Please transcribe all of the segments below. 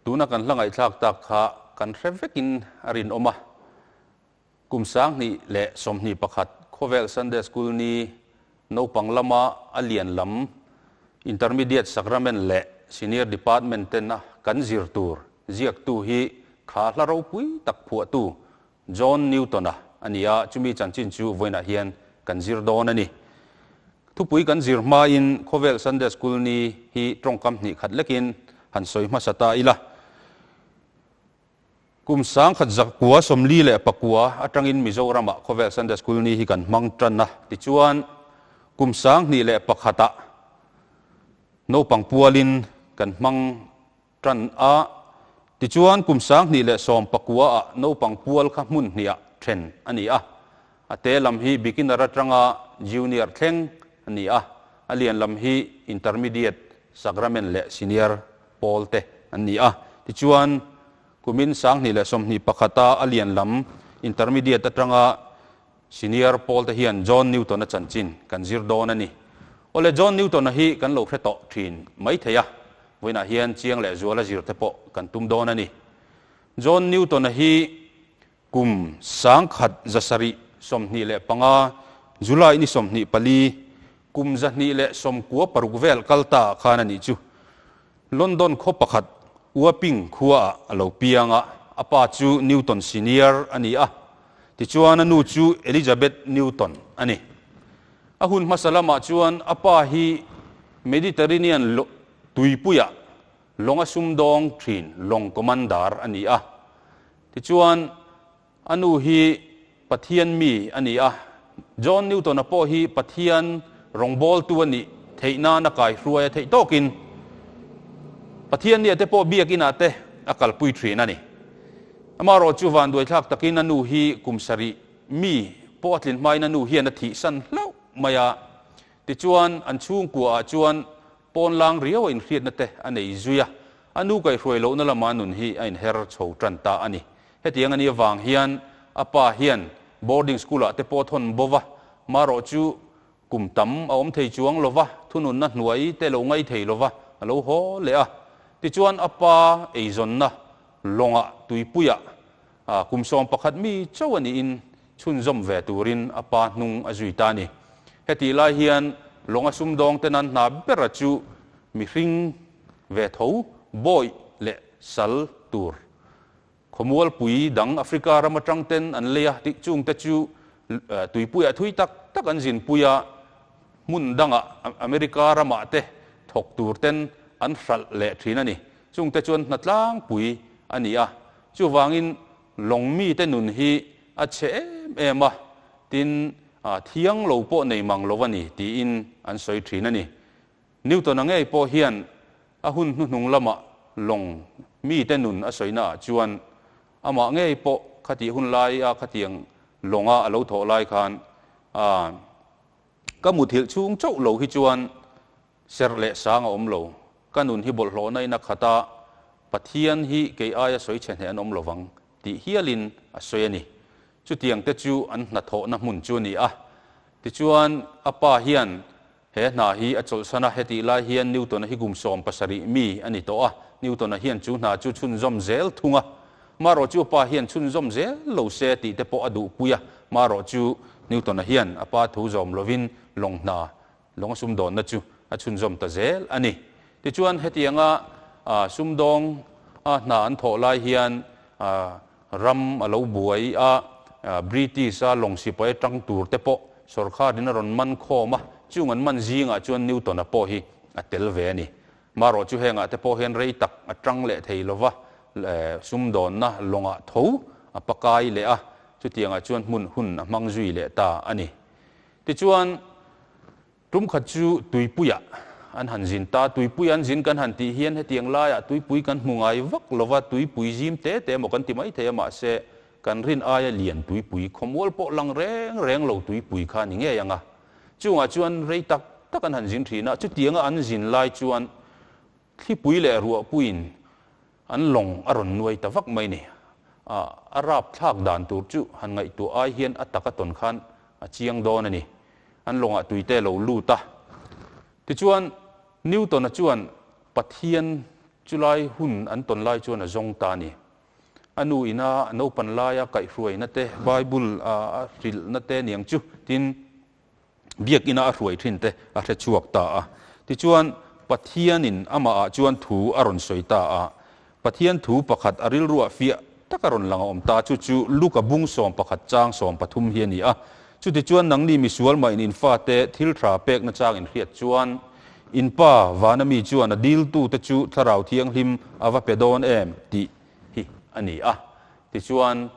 Tuna kan hla ngaihthlak tak kha kan hre vekin a rinawm a. Kum 2021 Khawvel Sunday School ni naupang lama a lian lam Intermediate Sacrament leh Senior Department tena kan zir tur ziaktu hi kha hla ropui tak phuahtu John Newton-a a ni a, chumi chanchin chu vawiinah hian kan zir dawn a ni. Thupui kan zir hmain Khawvel Sunday School ni hi tawngkam hnih khat lekin han sawi hmasa ta ila. Kum 1949 atangin Mizoramah Khawvel Sunday School ni hi kan hmang tan a, tichuan kum 2001 ah naupang pualin kan hmang tan a, tichuan kum 2019 ah naupang pual kha hmun hnih ah then a ni a, a te lam hi beginner atanga junior thleng a ni a, a lian lam hi intermediate, sacrament leh senior pawl te an ni a, tichuan kumin 2021 a a lian lam intermediate atanga senior pawl te hian John Newton-a chanchin kan zir dawn a ni. Awle John Newton-a hi kan lo hre tawh thin mai thei a, vawiinah hian chiang leh zuala zir te pawh kan tum dawn a ni. John Newton-a hi kum 1725 July ni 24, kum 296 vel kal ta ah khan a nih chu. London khaw pakhat Wapping khuaah a lo piang a, a pa chu Newton Senior a ni a, tichuan a nu chu Elizabeth Newton a ni. A hun hmasa lamah chuan a pa hi Mediterranean tuipuiah lawnga sumdawng thin lawng commander a ni a, tichuan a nu hi Pathian mi a ni a, John Newton-a pawh hi Pathian rawngbawltu a nih theih nan a kaihruai a theih tawkin Pathian nia te pawh biakinah te a kalpui thin a ni. Amaherawh chu vanduaithlak takin a nu hi kum sarih mi pawh a tlin hmain a nu hian a thihsan hlauh mai a, tichuan an chhungkuaah chuan pawnlang riau a inhriatna te a nei zui a, a nu kaihruai lohna lama nun hi a inher chho tan ta a ni. Hetiang a nih avang hian a pa hian boarding school ah te pawh thawn bo va, marawh chu kum tam a awm thei chuang lo va, thununna hnuai te lo ngai thei lo va, a lo haw leh a. Tichuan a pa eizawnna lawngah tuipuiah kum 11 mi chauh a niin chhunzawm ve turin a pa hnung a zui ta a ni. Hetih lai hian lawnga sumdawng ten an hna bera chu mihring ve tho, bawih leh sal tur Khawmualpui dang Africa ram atang ten an lei a, tih chungte chu tuipuiah thui tak tak an zinpui a, hmun dangah America ramah te thawk tur ten an hralh leh thin a ni. Chungte chuan hna tlangpui a ni a, chuvangin lawng mite nun hi a chhe em em a, tin thiang lo pawh nei mang lo a ni tiin an sawi thin a ni. Newton-a ngei pawh hian a hun hnuhnung lamah lawng mite nun a sawina ah chuan amah ngei pawh khatih hun lai a khatiang lawnga a lo thawh lai khan a ka muthilh chhung chauh lo hi chuan serh leh sang a awm lo, ka nun hi bawlhhlawhna in a khat a, Pathian hi kei aia sawi chhe hneh an awm lovang tih hialin a sawi a ni. Chutiang te chu an hnathawhna hmun chu a ni a. Tichuan a pa hian He hna hi a chawlhsan a, hetih lai hian Newton-a hi kum 70 mi a ni tawh a, Newton-a hian chu hna chu chhunzawm zel thung a. Marawh chu a pa hian chhunzawm zel lo se tih te pawh a duhpui a, marawh chu Newton-a hian a pa thu zawm lovin lawng hna, lawng a sumdawnna chu a chhunzawm ta zel a ni. Tichuan hetianga sumdawng a hna an thawh lai hian ram a lo buai a, British-a lawng sipai atang tur te pawh sawrkharin a rawn man khawm a, chung an man zingah chuan Newton-a pawh hi a tel ve a ni. Marawh chu hengah te pawh hian rei tak a tang leh thei lova, sumdawnna lawngah tho a pakai leh a, chutiangah chuan hmun hun a hmang zui leh ta a ni. Tichuan. Tum khat chu tuipuiah an han zin ta, tuipui an zin kan han tih hian hetiang laiah tuipui kan hmu ngai vak lova, tuipui zim te te emaw kan ti mai thei a, mahse kan rin aia lian tuipui, khawmual pawh lang reng reng lo tuipui kha a ni ngei ang a. Chungah chuan rei tak tak an han zin thin a, chutianga an zin lai chuan thlipui leh ruahpuiin an lawng a rawn nuai ta vak mai ni. A rapthlak dan tur chu han ngaihtuah ai hian a taka tawn khan a chiang dawn a ni. An lawngah tuite a lo lut a. Tichuan, Newton-a chuan Pathian Chulai hun an tawn lai chuan a zawng ta a ni. A nu ina a naupan laia kaihhruaina te, Bible a hrilhna te niang chu tin biakina a hruai thin te a hre chhuak ta a. Tichuan, Pathianin amahah chuan thu a rawn sawi ta a. Pathian thu pakhat a rilruah fiah tak a rawn lang a awm ta, chu chu Luka bung 11 chang 13 hi a ni a. Chutichuan nangni misual mah in in fate thil tha pekna chang in hriat chuan, in pa vana mi chuan a diltute chu Thlarau Thianghlim a va pe dawn em tih hi a ni a. Tichuan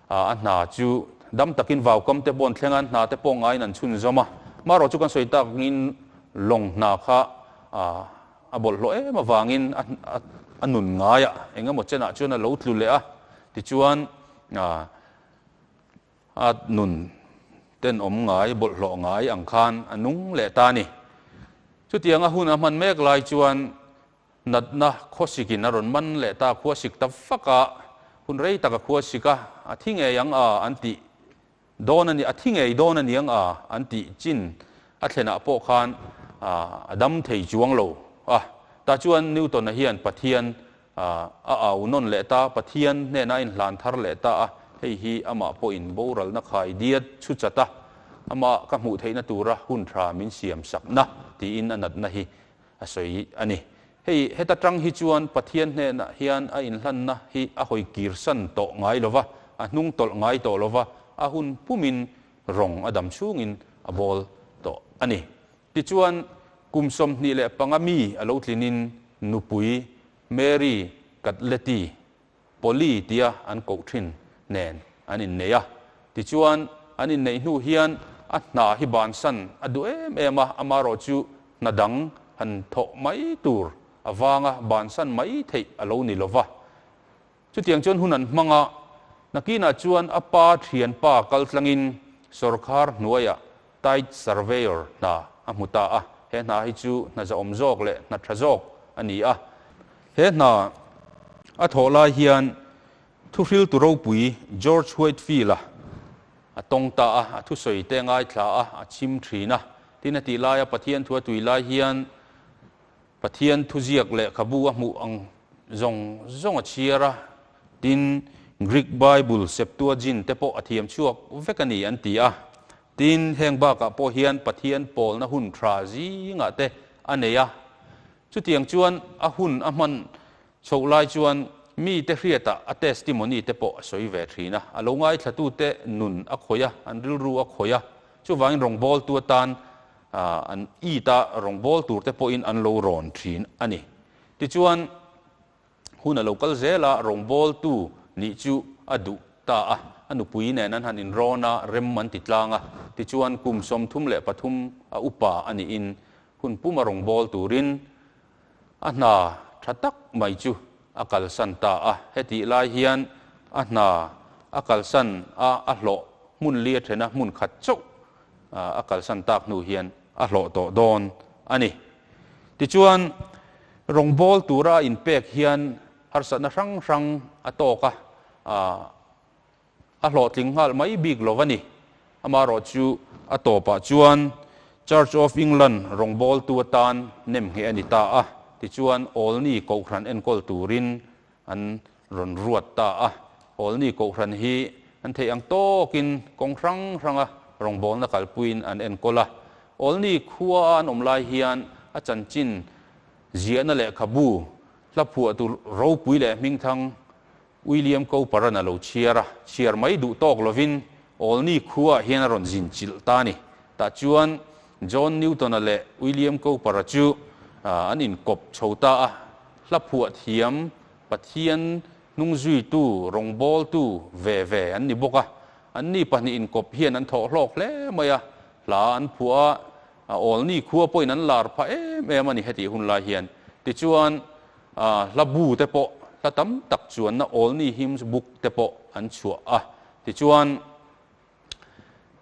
a hna chu dam takin vaukam te pawh an thleng a, an hna te pawh ngaiin an chhunzawm a. Marawh chu kan sawi takin lawng hna kha A bawlhhlawh em avangin a nun ngaiah eng emaw chenah chuan a lo tlu leh a, tichuan a nun tenawm ngai, bawlhhlawh ngai ang khan a nung leh ta a ni. Chutianga hun a hman mek lai chuan natna khawsikin a rawn man leh ta, khuasik ta vak a, hun rei tak a khuasik a, a thi ngei ang a an tih Dawn a ni, a thi ngei dawn a niang a, an tih chin a thlenah pawh khan a dam thei chuang lo a. Tah chuan Newton-a hian Pathian a au nawn leh ta, Pathian hnenah a inhlan thar leh ta a, hei hi amah pawhin boralna khai diat chhu chat a, amah ka hmuh theihna tura hun tha min siam sakna tiin a natna hi a sawi a ni. Hei heta tang hi chuan Pathian hnenah hian a inhlanna hi a hawi kirsan tawh ngai lo va, a hnung tawlh ngai tawh lo va, a hun pumin rawng a dam chhungin a bawl tawh a ni. Tichuan, kum 25 mi a lo tlinin nupui Mary Catleti Polly tia an koh thin nen an innei a. Tichuan, an inneih hnu hian a hna hi bansan a duh em em a, amarawh chu hna dang han thawh mai tur avanga bansan mai theih a lo ni lova. Chutiang chuan hun an hmang a, nakinah chuan a pa thianpa kaltlangin sawrkhar hnuaiah Tithe Surveyor hna a hmu ta a, he hna hi chu hna zahawm zawk leh hna tha zawk a ni a. He hna a thawh lai hian thuhriltu ropui George Whitefield-a a tawng ta a, a thusawi te ngaithla a, a chim thin a. Tin, a tih laia Pathian thu a tui lai hian Pathian thuziak lehkhabu a hmuh ang zawng zawng a chhiar a, tin, Greek Bible Septuagint te pawh a thiam chhuak vek a ni an ti a. Tin, heng bakah pawh hian Pathian pawlna hun tha zingah te a nei a. Chutiang chuan a hun a hman chhoh lai chuan mite hriatah a testimony te pawh a sawi ve thin a. A lo ngaithlatute nun a khawih a, an rilru a khawih a. Chuvangin rawngbawltu atan an it a, rawngbâwl tûrte pawhin an lo râwn ṭhîn a ni. Tichuan, hun a lo kal zêl a, rawngbâwltu nih chu a duh ta a. A nupui nên an han inrâwn a, rem an ti tlâng a. Tichuan, kum 33 a upa a nihin hun puma rawngbâwl tûrin a hna ṭha tak mai chu a kalsan ta a. Hetih lai hian a hna a kalsan a, a hlawh hmun li a ṭhen a, hmun khat chauh a kalsan tak hnu hian a hlawh tawh dawn a ni. Tichuan, rawngbâwl tura a inpek hian harsatna hrang hrang a tawk a, a hlawhtling nghal mai bik lo a ni. Amaherawh chu a tawpah chuan Church of England rawngbâwltu atan nemngheh a ni ta a, tichuan Olney Kohhran enkawl turin an rawn ruat ta a. Olney Kohhran hi an theih ang tawkin kawng hrang hranga rawngbawlna kalpuiin an enkawl a. Olney khua an awm lai hian a chanchin ziahna lehkhabu hla phuahtu ropui leh hmingthang William Cowper-a'n a lo chhiar a, chhiar mai duh tawk lovin Olney khuaah hian a rawn zin chilh ta a ni. Tah chuan John Newton-a leh William Cowper-a chu an inkawp chho ta a, hla phuah thiam Pathian hnungzuitu, rawngbawltu ve ve an ni bawk a. Anni pahnih inkawp hian an thawh hlawk hle mai a, hla an phuah a, Olney khua pawhin an lar phah em em a ni hetih hun lai hian. Tichuan, Hla bu te pawh hla tam tak chuanna Olney Hymns Book te pawh an chhuah a. Tichuan,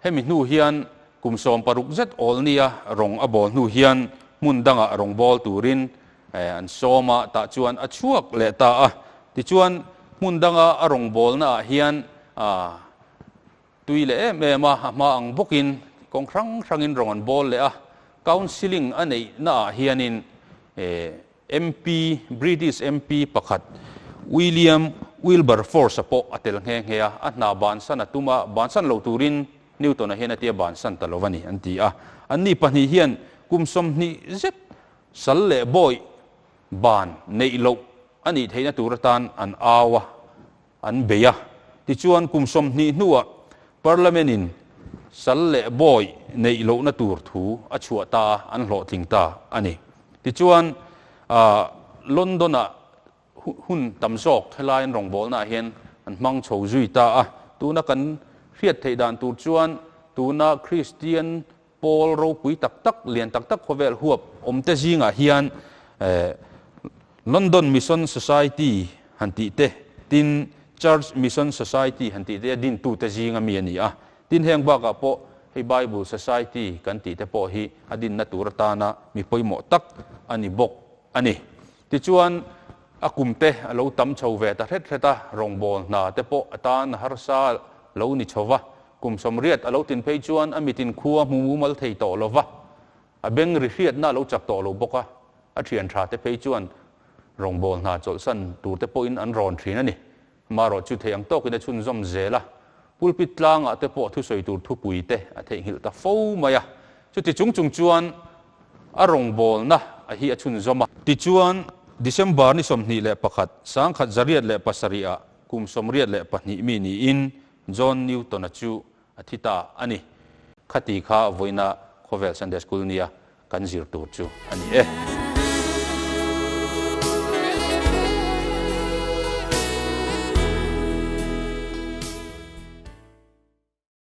hemi hnu hian kum 16 zet Olney-a rawng a bawl hnu hian hmun dangah rawng bawl turin an sawm a, tah chuan a chhuak leh ta a. Tichuan, hmun danga a rawng bawlnaah hian Tui leh em em a, a hma ang bawkin kawng hrang hrangin rawng an bawl leh a, counselling a neihna ah hianin eh. MP, British MP pakhat William Wilberforce-a pawh a tel nghe nghe a, a hna bansan a tum a, bansan lo turin Newton-a hian a tia bansan ta lo a ni, an ti a. Anni pahnih hian kum 20 zet sal leh bawi ban neih loh a nih theihna tur atan an au a, an bei a. Tichuan kum 20 hnuah Parliament-in sal leh bawi neih lohna tur thu a chhuah ta a, an hlawhtling ta a ni. Tichuan London-ah hun tam zawk helai an rawngbawlnaah hian an hmang chho zui ta a. Tuna kan hriat theih dan tur chuan tuna Kristian pawl ropui tak tak, lian tak tak khawvel huap awmte zingah hian London Mission Society han tih te, tin Church Mission Society han tih te a dintute zinga mi a ni a. Tin heng bakah pawh hei Bible Society kan tih te pawh hi a dinna tur atana mi pawimawh tak a ni bawk a ni. Tichuan a kum te a lo tam chho ve ta hret hret a, rawngbâwl hna te pawh a tan a harsa lo ni chho va. Kum 80 a lo tin phei chuan a mitin khua hmu mumal thei tawh lo va, a beng ri hriatna a lo chak tawh lo bawk a, a thian tha te phei chuan rawngbâwl hna chawlhsan tur te pawhin an rawn thin a ni. Amaherawh chu thei ang tawkin a chhunzawm zel a, pulpit tlangah te pawh thusawi tur thupui te a theihnghilh ta fo mai a. Chuti chung chung chuan a rawngbawlna a hi a chhunzawm a. Tichuan, December ni 21, 1907 ah kum 82 mi niin John Newton-a chu a thi ta a ni. Khati kha vawiina khawvel Sunday School nia kan zir tur chu a ni e.